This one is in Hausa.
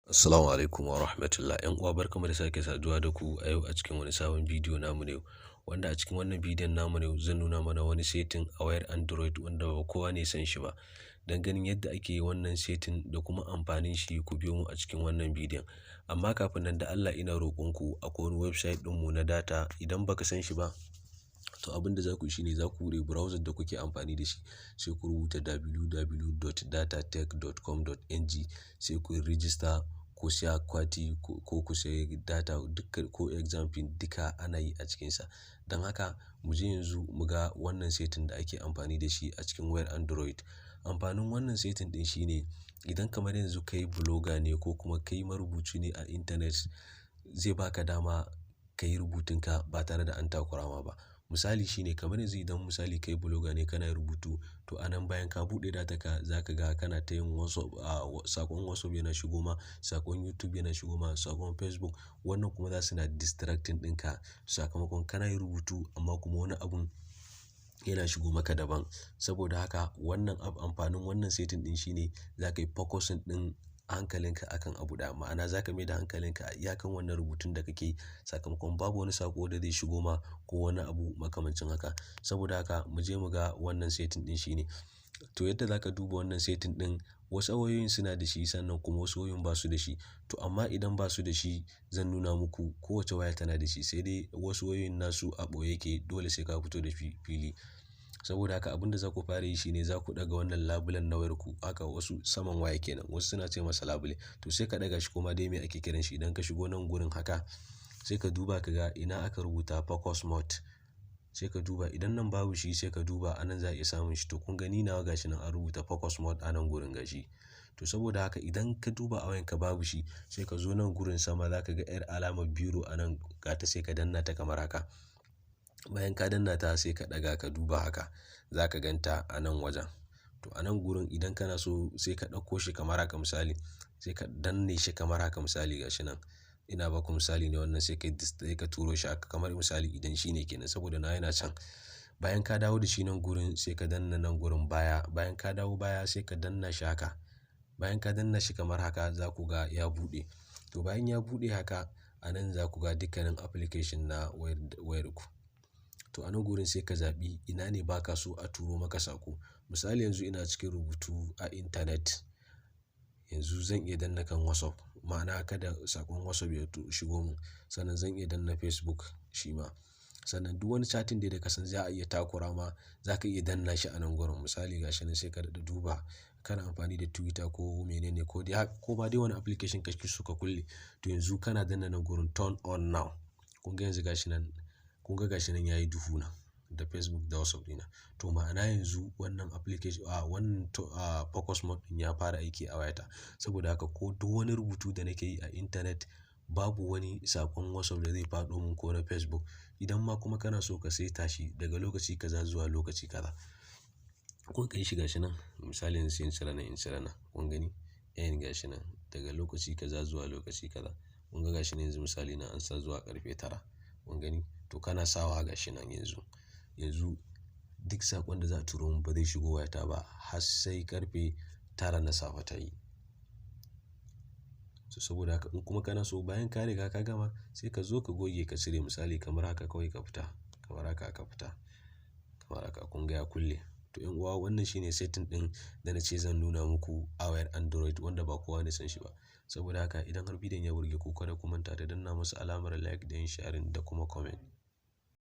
Assalamu alaikum wa rahmatullah. ‘Yan uwa, barkamu da sake saduwa da ku a yau a cikin wani sabon bidiyo namu ne. Wanda a cikin wannan bidiyon namu ne zan nuna mana wani setting a wayar Android wanda ba kowa ne san shi ba. Dan ganin yadda ake wannan setting da kuma amfanin shi, ku biyo mu a cikin wannan bidiyon. Amma kafin nan, da Allah ina roƙon ku, akwai wani website ɗinmu na data, idan baka san shi ba, to abin da za ku yi shine za ku buɗe browser da kuke amfani da shi, sai ku rubuta www.datatech.com.ng, sai ku yi register ko siya kati ko ku sayi data duka ko exam pin, duka ana yi a cikinsa. Don haka mu je yanzu mu ga wannan setting da ake amfani da shi a cikin wayar Android. Amfanin wannan setting ɗin shine idan kamar yanzu kai blogger ne ko kuma kai marubuci ne a intanet, zai baka dama ka yi rubutunka ba tare da an takura ma ba. Misali shine kamar yanzu idan misali kai blogger ne kana rubutu, to a nan bayan ka buɗe data ka, za ka ga kana ta yin WhatsApp, saƙon WhatsApp yana shigo ma, saƙon YouTube yana shigo ma, saƙon Facebook. Wannan kuma za su na distracting ɗinka, sakamakon kana yin rubutu amma kuma wani abun yana shigo maka daban. Saboda haka wannan amfanin wannan setting ɗin shine za ka yi focusing ɗin hankalinka akan abu ɗaya. Ma'ana, za ka mai da hankalinka a iyakan wannan rubutun da kake yi, sakamakon babu wani saƙo da zai shigo ma ko wani abu makamancin haka. Saboda haka mu je mu ga wannan setting ɗin shine. To, yadda za ka duba wannan setting ɗin, wasu wayoyin suna da shi, sannan kuma wasu wayoyin ba su da shi. To, amma idan ba su da shi, zan nuna muku kowace waya tana da shi, sai dai wasu wayoyin nasu a ɓoye yake, dole sai ka fito da fili. Saboda haka abin da za ku fara yi shine za ku ɗaga wannan labulen na wayarku haka, wasu saman waya kenan, wasu suna ce masa labule. To, sai ka ɗaga shi, kuma dai me ake kiran shi, idan ka shigo nan gurin haka, sai ka duba ka ga ina aka rubuta focus mode. Sai ka duba, idan nan babu shi, sai ka duba a nan za a iya samun shi. To, kun gani nawa gashi nan an rubuta focus mode a nan gurin, gashi. To, saboda haka idan ka duba a wayanka babu shi, sai ka zo nan gurin sama, za ka ga 'yar alamar biro a nan gata, sai ka danna ta kamar haka. Bayan ka danna ta, sai ka ɗaga ka duba haka, za ka gan ta a nan wajen. To, a nan gurin idan kana so, sai ka ɗauko shi kamar haka misali, sai ka danne shi kamar haka misali, gashi nan. Ina baku misali ne wannan, sai ka turo shi haka kamar misali idan shi ne kenan, saboda nawa yana can. Bayan ka dawo da shi nan gurin, sai ka danna nan gurin baya. Bayan ka dawo baya, sai ka danna shi haka. Bayan ka danna shi kamar haka, za ku ga ya buɗe. To, bayan ya buɗe haka, a nan za ku ga dukkanin application na wayarku. To, a nan gurin sai ka zaɓi ina ne ba ka so a turo maka saƙo. Misali, yanzu ina cikin rubutu a intanet, yanzu zan iya danna kan WhatsApp, ma'ana kada saƙon WhatsApp ya shigo mun. Sannan zan iya danna Facebook shi ma. Sannan duk wani chatting dai da ka san za a iya takura ma, za ka iya danna shi a nan gurin. Misali, gashi nan, sai ka daɗa duba kana amfani da Twitter ko mene ne ko dai ko ma dai wani application kake so ka kulle. To, yanzu kana danna nan gurin turn on now. Kun ga yanzu gashi nan, kun ga gashi nan yayi duhu nan da Facebook da WhatsApp ɗina. To, ma'ana yanzu wannan application, wannan focus mode ɗin ya fara aiki a wayata. Saboda haka ko duk wani rubutu da nake yi a intanet, babu wani saƙon WhatsApp da zai faɗo mun ko na Facebook. Idan ma kuma kana so ka saita shi daga lokaci kaza zuwa lokaci kaza, ko ka yi shi, gashi nan. Misali yanzu sai in cire nan, in cire nan. Kun gani? Eh, gashi nan daga lokaci kaza zuwa lokaci kaza. Kun ga gashi nan yanzu, misali na an sa zuwa ƙarfe 9. Kun gani? To, kana sawa, gashi nan yanzu. Yanzu duk saƙon da za a turo mun ba zai shigo wayata ba har sai ƙarfe 9 na safe ta yi. To, saboda haka in kuma kana so, bayan ka riga ka gama, sai ka zo ka goge ka cire, misali kamar haka kawai ka fita. Kamar haka ka fita. Kamar haka, kun ga ya kulle. To, 'yan uwa, wannan shine setting ɗin da na ce zan nuna muku a wayar Android wanda ba kowa ne san shi ba. Saboda haka idan har bidiyon ya burge ku, kada ku manta da danna masa alamar like da yin sharing da kuma comment.